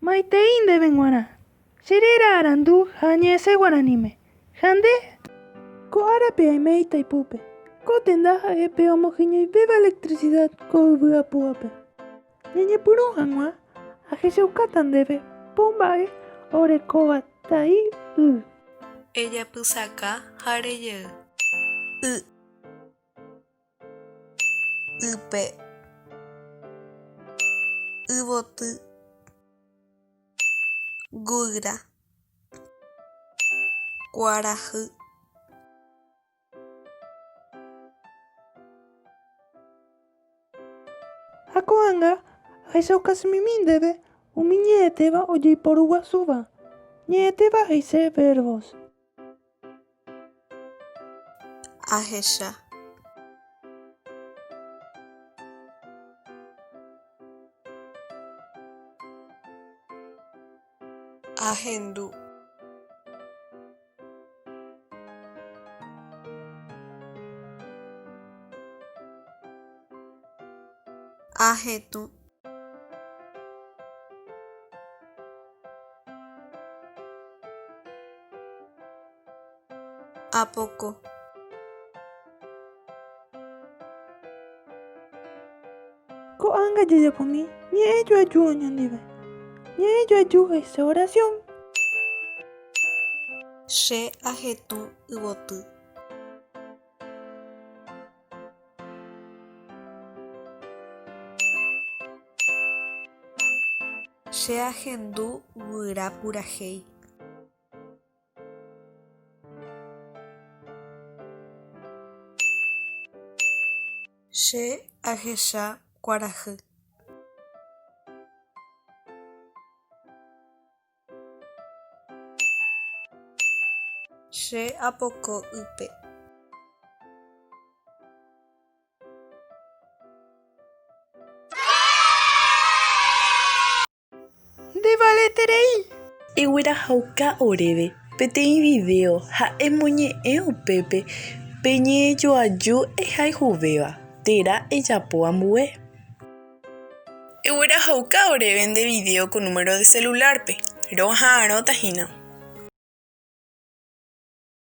Maitei ndéve g̃uarã. Che réra arandu ha añe'ẽse guaraníme. Ha nde? Ko árape aime Itaipúpe. Ko tenda ha'e pe omoheñoivéva electricidad ko yvy apu'ápe. Ñañepyrũ hag̃ua ahechaukáta ndéve po mba'e orekóva tai y. Ejapysaka ha rejey. Y. Ype. Yvoty. Guyra. Kuarahy. Ha ko'ág̃a ahechaukasymimi ndéve umi ñe'ẽtéva ojeiporu guasúva. Ñe'ẽtéva he'ise verbos. Ahecha. Ahendu. Ahetũ. Apoko. Ko'ág̃a jajapomi ñe'ẽ joaju oñondive. Ñe'ẽ joaju he'ise oración. Che ahetũ yvoty. Che ahendu guyra purahéi. Che ahecha kuarahy. Che apoko ýpe. Ndevaleterei! Eguerahauka oréve peteĩ video ha emoñe'ẽ upépe pe ñe'ẽjoaju ehayhuvéva térã ejapo ambue. Eguerahauka oréve nde video ko número de celular-pe, roha'arõta hína.